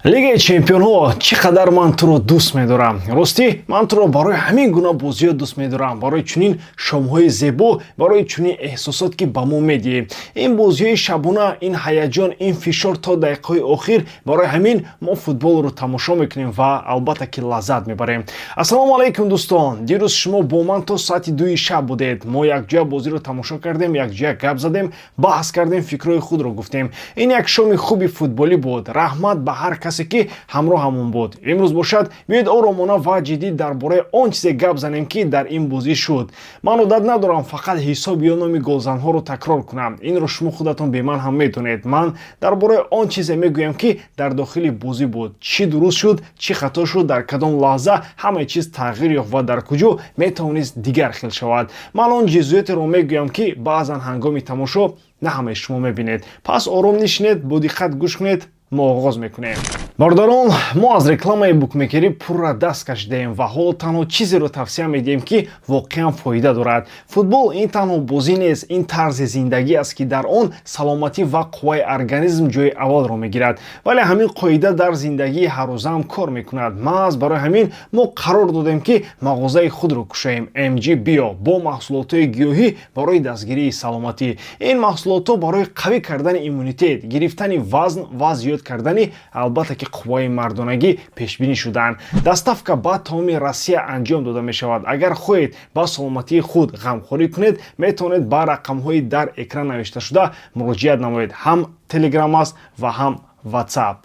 Лигаи чемпионҳо, чӣ қадар ман туро дӯст медорам! Ростӣ, ман туро барои ҳамин гуна бозиҳо дӯст медорам, барои чунин шомҳои зебо, барои чунин эҳсосот, ки ба мо медиҳӣ. Ин бозиҳои шабона, ин ҳаяҷон, ин фишор то дақиқаҳои охир. Барои ҳамин мо футболро тамошо мекунем ва, албатта, ки лаззат мебарем. Ассалому алайкум, дӯстон! Дирӯз шумо бо ман то соати 2-и шаб будед. Мо якҷоя бозиро тамошо кардем, якҷоя гап задем, баҳс кардем, фикрҳои худро гуфтем. Ин як шоми хуби футболӣ буд. Раҳмат ба ҳар касе, ки ҳамроҳамон буд. Имрӯз бошад, биёед оромона ва ҷиддӣ дар бораи он чизе гап занем, ки дар ин бозӣ шуд. Ман одат надорам фақат ҳисоб ё номи голзанҳоро такрор кунам. Инро шумо худатон бе ман ҳам медонед. Ман дар бораи он чизе мегӯям, ки дар дохили бозӣ буд: чӣ дуруст шуд, чӣ хато шуд, дар кадом лаҳза ҳамаи чиз тағйир ёфт ва дар куҷо метавонист дигар хел шавад. Ман он ҷузъиётеро мегӯям, ки баъзан ҳангоми тамошо на ҳамаи шумо мебинед. Пас ором нишинед, бо диққат гӯш кунед, мо оғоз мекунем. Бародарон, мо аз рекламаи букмекерӣ пурра даст кашидаем ва ҳоло танҳо чизеро тавсия медиҳем, ки воқеан фоида дорад. Футбол ин танҳо бозӣ нест, ин тарзи зиндагӣ аст, ки дар он саломатӣ ва қувваи организм ҷои аввалро мегирад. Вале ҳамин қоида дар зиндагии ҳаррӯзаам кор мекунад. Маҳз барои ҳамин мо қарор додем, ки мағозаи худро кушоем, MG Bio, бо маҳсулотҳои гиёҳӣ барои дастгирии саломатӣ. Ин маҳсулотҳо барои қавӣ кардани иммунитет, гирифтани вазн ва зиёд кардани, албатта ки, қувваи мардонагӣ пешбинӣ шудаанд. Доставка ба тамоми Россия анҷом дода мешавад. Агар хоҳед ба саломатии худ ғамхорӣ кунед, метавонед ба рақамҳои дар экран навишташуда муроҷиат намоед. Ҳам Телеграм аст ва ҳам Ватсап.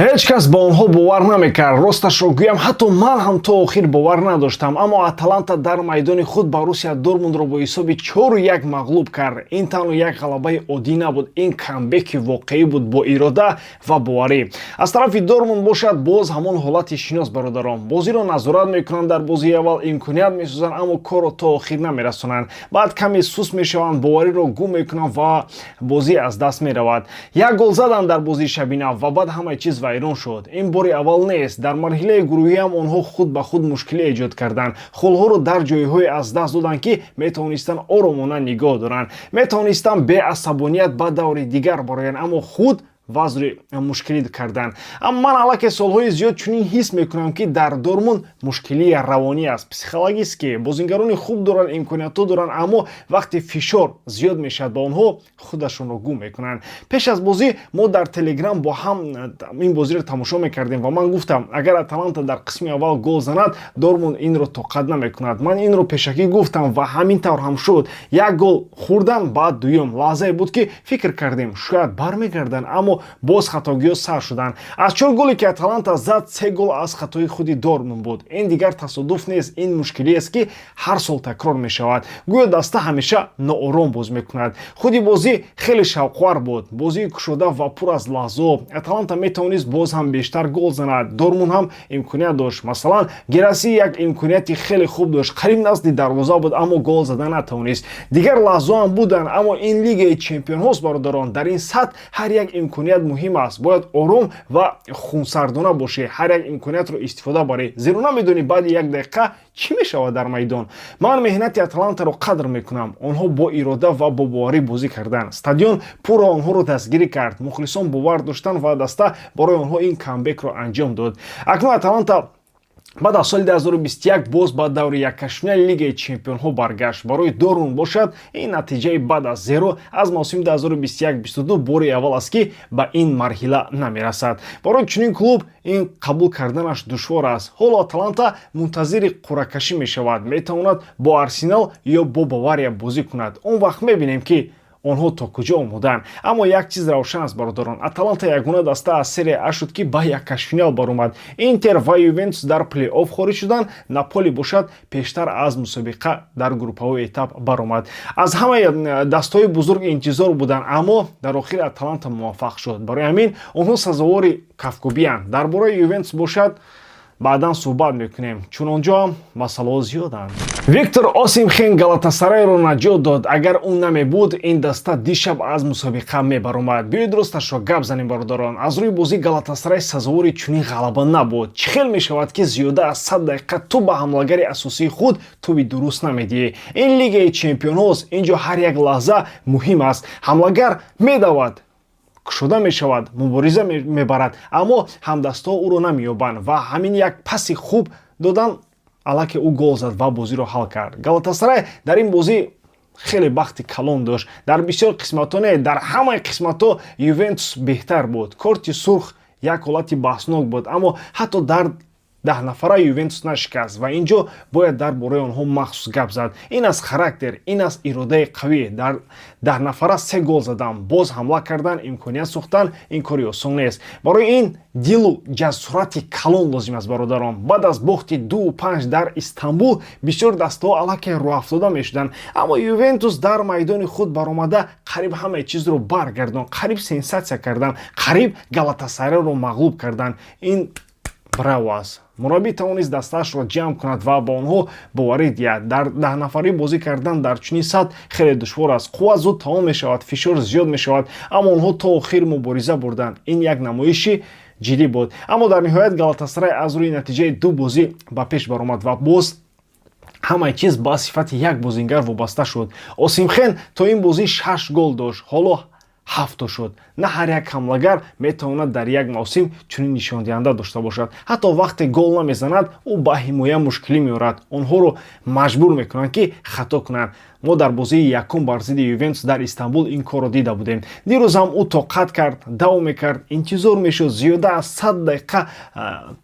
Ҳеҷ кас ба онҳо бовар намекард. Росташро гӯям, ҳатто ман ҳам то охир бовар надоштам. Аммо Аталанта дар майдони худ Боруссия Дортмундро бо ҳисоби 4-1 мағлуб кард. Ин танҳо як ғалабаи оддӣ набуд, ин камбеки воқеӣ буд, бо ирода ва боварӣ. Аз тарафи Дортмунд бошад, боз ҳамон ҳолати шинос, бародарон: бозиро назорат мекунанд, дар бозии аввал имконият месозанд, аммо корро то охир намерасонанд. Баъд каме суст мешаванд, бовариро гум мекунанд ва бозӣ аз даст меравад. Як гол заданд дар бозии шабина ва баъд ҳамаи чиз вайрон шуд. Ин бори аввал нест. Дар марҳилаи гурӯҳиам онҳо худ ба худ мушкилӣ эҷод карданд, холҳоро дар ҷойҳое аз даст доданд, ки метавонистанд оромона нигоҳ доранд, метавонистанд беасабоният ба даври дигар бароянд, аммо худ вазъи мушкилӣ карданд. Аммо ман аллакай солҳои зиёд чунин ҳис мекунам, ки дар Дортмунд мушкилии равонӣ аст, психологически. Бозингарони хуб доранд, имкониятҳо доранд, аммо вақте фишор зиёд мешавад ба онҳо, худашонро гум мекунанд. Пеш аз бозӣ мо дар Телеграм бо ҳам ин бозиро тамошо мекардем ва ман гуфтам: агар Аталанта дар қисми аввал гол занад, Дортмунд инро тоқат намекунад. Ман инро пешакӣ гуфтам ва ҳамин тавр ҳам шуд. Як гол хӯрдан, баъд дуюм. Лаҳзае буд, ки фикр кардем, шояд бармегарданд, аммо боз хатогиҳо сар шуданд. Аз чор голе, ки Аталанта зад, се гол аз хатои худи Дортмунд буд. Ин дигар тасодуф нест, ин мушкилиест, ки ҳар сол такрор мешавад. Гӯё даста ҳамеша ноором боз мекунад. Худи бозӣ хеле шавқовар буд, бозии кушода ва пур аз лаҳзаҳо. Аталанта метавонист боз ҳам бештар гол занад, Дортмунд ҳам имконият дошт. Масалан, Гираси як имконияти хеле хуб дошт, қариб назди дарвоза буд, аммо гол зада натавонист. Дигар лаҳзаҳо ҳам буданд, аммо ин Лигаи чемпионҳост, бародарон. Дар ин сатҳ ҳар як имконият муҳим аст. Бояд ором ва хунсардона бошӣ, ҳар як имкониятро истифода барӣ, зеро намедонӣ, баъди як дақиқа чӣ мешавад дар майдон. Ман меҳнати Аталантаро қадр мекунам. Онҳо бо ирода ва бо боварӣ бозӣ карданд. Стадион пурра онҳоро дастгирӣ кард, мухлисон бовар доштанд ва даста барои онҳо ин камбекро анҷом дод. Акнун Аталанта баъд аз соли 2021 боз ба даври якҳаштумфинали Лигаи чемпионҳо баргашт. Барои Дортмунд бошад, ин натиҷаи бад аст, зеро аз мавсими 2021-22 бори аввал аст, ки ба ин марҳила намерасад. Барои чунин клуб ин қабул карданаш душвор аст. Ҳоло Аталанта мунтазири қуръакашӣ мешавад. Метавонад бо Арсенал ё бо Бавария бозӣ кунад. Он вақт мебинем, ки онҳо то куҷо омодаанд. Аммо як чиз равшан аст, бародарон: Аталанта ягона даста аз Серия А шуд, ки ба якҳаштфинал баромад. Интер ва Ювентус дар плей-офф хориҷ шуданд, Наполи бошад, пештар аз мусобиқа дар группавой этап баромад. Аз ҳамаи дастҳои бузург интизор буданд, аммо дар охир Аталанта муваффақ шуд. Барои ҳамин онҳо сазовори кафкӯбиянд. Дар бораи Ювентус бошад, баъдан суҳбат мекунем, чун он ҷо ҳам масъалаҳо зиёданд. Виктор Осимхен Галатасарайро наҷот дод. Агар ӯ намебуд, ин даста дишаб аз мусобиқа мебаромад. Биёед, росташро гап занем, бародарон. Аз рӯи бозӣ Галатасарай сазовори чунин ғалаба набуд. Чӣ хел мешавад, ки зиёда аз 100 дақиқа ту ба ҳамлагари асосии худ тӯби дуруст намедиҳӣ? Ин Лигаи чемпионҳост, ин ҷо ҳар як лаҳза муҳим аст. Ҳамлагар медавад. Кушода мешавад, мубориза мебарад, аммо ҳамдастҳо ӯро намеёбанд ва ҳамин як паси хуб додан, аллакай ӯ гол зад ва бозиро ҳал кард. Галатасарай дар ин бозӣ хеле бахти калон дошт. Дар бисёр қисматҳо не, дар ҳамаи қисматҳо Ювентус беҳтар буд. Корти сурх як ҳолати баҳснок буд, аммо ҳатто дар 10 нафара Ювентус нашикаст ва ин ҷо бояд дар бораи онҳо махсус гап зад. Ин аз характер, ин аз иродаи қавӣ. Дар 10 нафара се гол задан, боз ҳамла кардан, имконият сохтан, ин кори осон нест. Барои ин дилу ҷасорати калон лозим аст, бародарон. Баъд аз бохти 2-5 дар Истанбул бисёр дастаҳо аллакай рӯҳафтода мешуданд, аммо Ювентус дар майдони худ баромада, қариб ҳамаи чизро баргардон, қариб сенсатсия кардан, қариб Галатасарайро мағлуб кардан. Ин браво аст. Мураббӣ тавонист дастаашро ҷамъ кунад ва ба онҳо боварӣ диҳад. Дар 10 нафарӣ бозӣ кардан дар чунин сатҳ хеле душвор аст. Қувват зуд тамом мешавад, фишор зиёд мешавад, аммо онҳо то охир мубориза бурданд. Ин як намоиши ҷиддӣ буд. Аммо дар ниҳоят Галатасарай аз рӯи натиҷаи ду бозӣ ба пеш баромад ва боз ҳамаи чиз ба сифати як бозингар вобаста шуд. Осимхен то ин бозӣ шаш гол дошт, ҳоло ҳафто шуд. На ҳар як ҳамлагар метавонад дар як мавсим чунин нишондиҳанда дошта бошад. Ҳатто вақте гол намезанад, ӯ ба ҳимоя мушкилӣ меорад, онҳоро маҷбур мекунанд, ки хато кунанд. Мо дар бозии якум бар зидди Ювентус дар Истанбул ин корро дида будем. Дирӯз ҳам ӯ тоқат кард, давм мекард, интизор мешуд, зиёда аз 100 дақиқа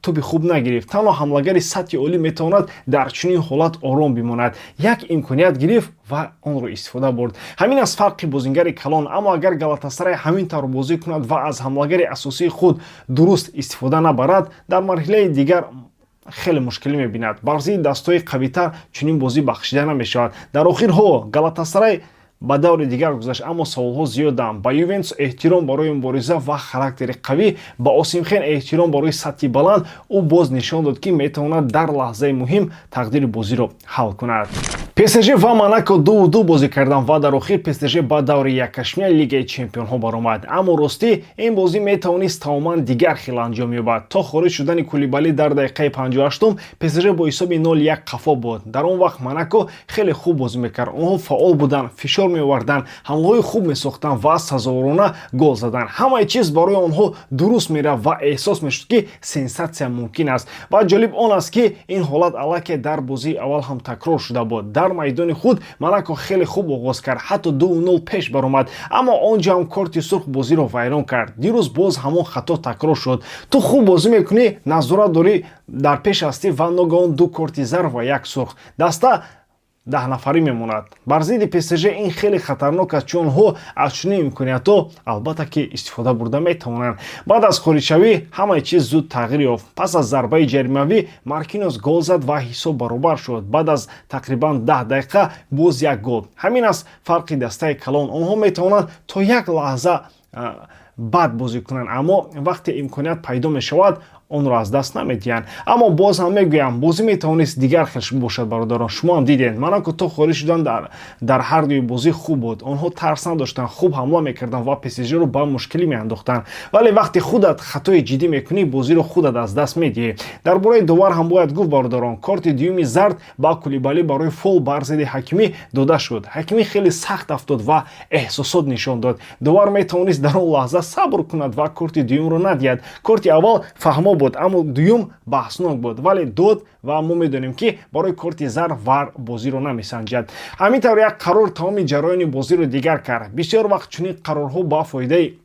тӯби хуб нагирифт. Танҳо ҳамлагари сатҳи олӣ метавонад дар чунин ҳолат ором бимонад. Як имконият гирифт ва онро истифода бурд. Ҳамин аст фарқи бозингари калон. Аммо агар Галатасарай ҳамин тавр бозӣ кунад ва аз ҳамлагари асосии худ дуруст истифода набарад, дар марҳилаи дигар хеле мушкилӣ мебинад. Бар зидди дастҳои қавитар чунин бозӣ бахшида намешавад. Дар охирҳо Галатасарай ба даври дигар гузашт, аммо саволҳо зиёданд. Ба Ювентус эҳтиром барои мубориза ва характери қавӣ, ба Осимхен эҳтиром барои сатҳи баланд. Ӯ боз нишон дод, ки метавонад дар лаҳзаи муҳим тақдири бозиро ҳал кунад. ПСЖ ва Монако 2-2 бозӣ карданд ва дар охир ПСЖ ба даври якҳаштумияи Лигаи чемпионҳо баромад. Аммо ростӣ, ин бозӣ метавонист тамоман дигар хел анҷом ёбад. То хориҷ шудани Кулибали дар дақиқаи 58-ум ПСЖ бо ҳисоби 0-1 қафо буд. Дар он вақт Монако хеле хуб бозӣ мекард. Онҳо фаъол буданд, фишор меоварданд, ҳамлаҳои хуб месохтанд ва сазоворона гол заданд. Ҳамаи чиз барои онҳо дуруст мерафт ва эҳсос мешуд, ки сенсатсия мумкин аст. Ва ҷолиб он аст, ки ин ҳолат аллакай дар бозии аввал ҳам такрор шуда буд. Дар майдони худ Монако хеле хуб оғоз кард, ҳатто 2-0 пеш баромад, аммо он ҷо ҳам корти сурх бозиро вайрон кард. Дирӯз боз ҳамон хато такрор шуд. Ту хуб бозӣ мекунӣ, назорат дорӣ, дар пеш ҳастӣ ва ногаҳон ду корти зард ва як сурх, даста 10 нафарӣ мемонад. Бар зидди ПСЖ ин хеле хатарнок аст, чун онҳо аз чунин имкониятҳо, албатта, ки истифода бурда метавонанд. Баъд аз хориҷшавӣ ҳамаи чиз зуд тағйир ёфт. Пас аз зарбаи ҷаримавӣ Маркинос гол зад ва ҳисоб баробар шуд. Баъд аз тақрибан 10 дақиқа боз як гол. Ҳамин аст фарқи дастаи калон. Онҳо метавонанд то як лаҳза бад бозӣ кунанд, аммо вақте имконият пайдо мешавад, онро аз даст намедиҳанд. Аммо боз ҳам мегӯям, бозӣ метавонист дигар хел бошад. Бародарон, шумо ҳам дидед, Монако то хориҷ шудан дар ҳар дуи бозӣ хуб буд. Онҳо тарс надоштанд, хуб ҳамла мекарданд ва ПСЖро ба мушкилӣ меандохтанд. Вале вақте худат хатои ҷиддӣ мекунӣ, бозиро худат аз даст медиҳӣ. Дар бораи довар ҳам бояд гуфт, бародарон. Корти дуюми зард ба Кулибалӣ барои фол бар зидди Ҳакимӣ дода шуд. Ҳакимӣ хеле сахт афтод ва эҳсосот нишон дод. Довар метавонист дар он лаҳза сабр кунад ва корти дуюмро надиҳад. Корти аввал фаҳмо буд, аммо дуюм баҳснок буд, вале дод ва мо медонем, ки барои корти зард ВАР бозиро намесанҷад. Ҳамин тавр як қарор тамоми ҷараёни бозиро дигар кард. Бисёр вақт чунин қарорҳо ба фоидаи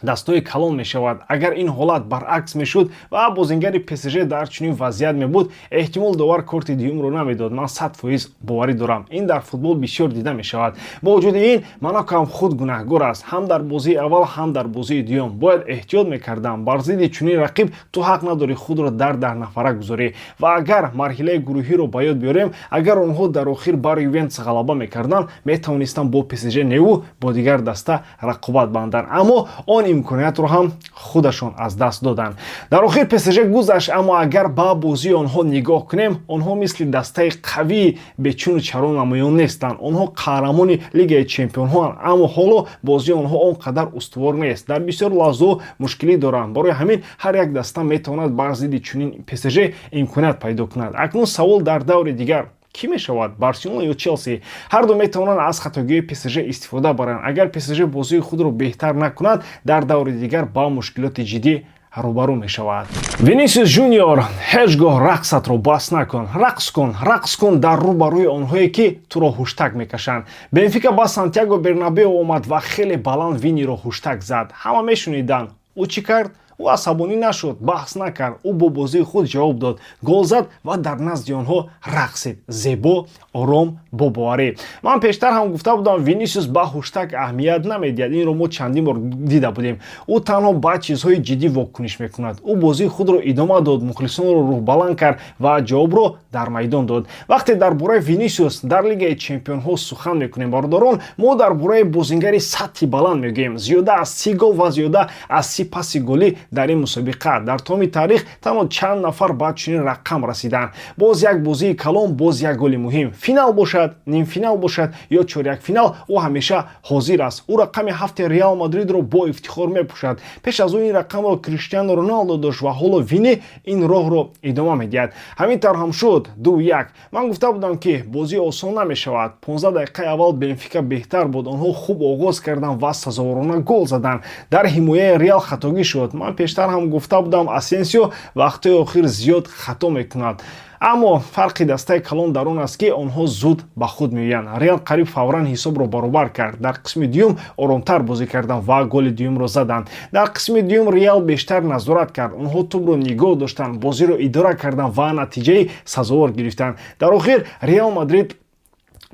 дастҳои калон мешавад. Агар ин ҳолат баръакс мешуд ва бозингари ПСЖ дар чунин вазъият мебуд, эҳтимол довар корти дуюмро намедод. Ман 100% боварӣ дорам, ин дар футбол бисёр дида мешавад. Бо вуҷуди ин, Монако ҳам худ гунаҳгор аст. Ҳам дар бозии аввал, ҳам дар бозии дуюм бояд эҳтиёт мекардам. Бар зидди чунин рақиб ту ҳақ надорӣ худро дар 10 нафара гузорӣ. Ва агар марҳилаи гурӯҳиро ба ёд биёрем, агар онҳо дар охир бар Ювентус ғалаба мекарданд, метавонистанд бо ПСЖ неву бо дигар даста рақобат банданд, аммо он имкониятро ҳам худашон аз даст доданд. Дар охир ПСЖ гузашт, аммо агар ба бозии онҳо нигоҳ кунем, онҳо мисли дастаи қавии бечуну чаро намоён нестанд. Онҳо қаҳрамони Лигаи чемпионҳоанд, аммо ҳоло бозии онҳо он қадар устувор нест, дар бисёр лаҳзаҳо мушкилӣ доранд. Барои ҳамин ҳар як даста метавонад бар зидди чунин ПСЖ имконият пайдо кунад. Акнун савол: дар даври дигар Кӣ мешавад, Барселона ё Челси? Ҳарду метавонанд аз хатогиҳои ПСЖ истифода баранд. Агар ПСЖ бозии худро беҳтар накунад, дар даври дигар ба мушкилоти ҷиддӣ рӯбарӯ мешавад. Винисиус Жуниор, ҳеҷ гоҳ рақсатро бас накун. Рақс кун, рақс кун дар рӯбарӯи онҳое, ки туро ҳуштак мекашанд. Бенфика ба Сантьяго Бернабео омад ва хеле баланд Виниро ҳуштак зад. Ҳама мешуниданд. Ӯ чӣ кард? Ӯ асабонӣ нашуд, баҳс накард. Ӯ бо бозии худ ҷавоб дод, гол зад ва дар назди онҳо рақсид. Зебо, ором, бо боварӣ. Ман пештар ҳам гуфта будам, Винисиус ба ҳуштак аҳамият намедиҳад. Инро мо чандин бор дида будем. Ӯ танҳо ба чизҳои ҷиддӣ вокуниш мекунад. Ӯ бозии худро идома дод, мухлисонро рӯҳбаланд кард ва ҷавобро дар майдон дод. Вақте дар бораи Винисиус дар Лигаи чемпионҳо сухан мекунем, бародарон, мо дар бораи бозингари сатҳи баланд мегӯем. Зиёда аз 30 гол ва зиёда аз 30 паси голӣ дар ин мусобиқа. Дар тамоми таърих танҳо чанд нафар ба чунин рақам расиданд. Боз як бозии калон, боз як голи муҳим. Финал бошад, нимфинал бошад ё чорякфинал, ӯ ҳамеша ҳозир аст. Ӯ рақами 7-и Реал Мадридро бо ифтихор мепӯшад. Пеш аз ӯ ин рақамро Криштиану Роналдо дошт ва ҳоло Вини ин роҳро идома медиҳад. Ҳамин тавр ҳам шуд, 2-1. Ман гуфта будам, ки бозӣ осон намешавад. 15 дақиқаи аввал Бенфика беҳтар буд. Онҳо хуб оғоз карданд ва сазоворона гол заданд. Дар ҳимояи Реал хатогӣ шуд. Ман пештар ҳам гуфта будам, Асенсио вақтҳои охир зиёд хато мекунад. Аммо фарқи дастаи калон дар он аст, ки онҳо зуд ба худ меоянд. Реал қариб фавран ҳисобро баробар кард. Дар қисми дуюм оромтар бозӣ карданд ва голи дуюмро заданд. Дар қисми дуюм Реал бештар назорат кард. Онҳо тӯбро нигоҳ доштанд, бозиро идора карданд ва натиҷаи сазовор гирифтанд. Дар охир Реал Мадрид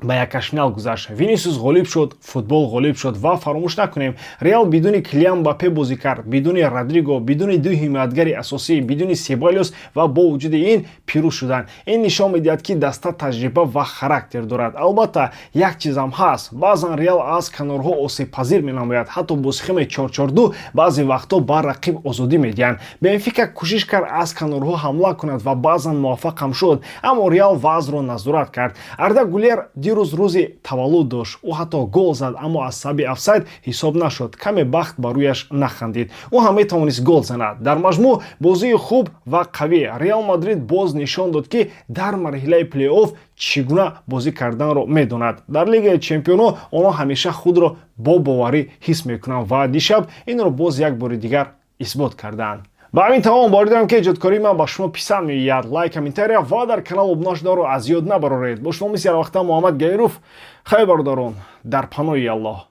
ба якашфинал гузашт. Винисиус ғолиб шуд, футбол ғолиб шуд. Ва фаромӯш накунем, Реал бидуни Килиан Мбаппе бозӣ кард, бидуни Родриго, бидуни ду ҳимоятгари асосӣ, бидуни Себалиос ва бо вуҷуди ин пирӯз шуданд. Ин нишон медиҳад, ки даста таҷриба ва характер дорад. Албатта, як чизам ҳаст: баъзан Реал аз канорҳо осебпазир менамояд. Ҳатто бо схемаи 4-4-2 баъзе вақтҳо ба рақиб озодӣ медиҳанд. Бенфика кӯшиш кард аз канорҳо ҳамла кунад ва баъзан муваффақ ҳам шуд, аммо Реал вазъро назорат кард. Арда Гулер дирӯз рӯзи таваллуд дошт. Ӯ ҳатто гол зад, аммо аз сабаби офсайд ҳисоб нашуд. Каме бахт ба рӯяш нахандид. Ӯ ҳам метавонист гол занад. Дар маҷмӯъ, бозии хуб ва қавӣ. Реал Мадрид боз нишон дод, ки дар марҳилаи плей-офф чӣ гуна бозӣ карданро медонад. Дар Лигаи чемпионҳо онҳо ҳамеша худро бо боварӣ ҳис мекунанд ва дишаб инро боз як бори дигар исбот карданд. Ба ҳамин тамом. Боварӣ дорам, ки эҷодкории ман ба шумо писанд меояд. Лайк, комментария ва дар канал обуна шударо аз ёд набароред. Бо шумо мисли ҳарвақта Муҳаммад Гаиров. Хайр, бародарон, дар паноҳи Аллоҳ.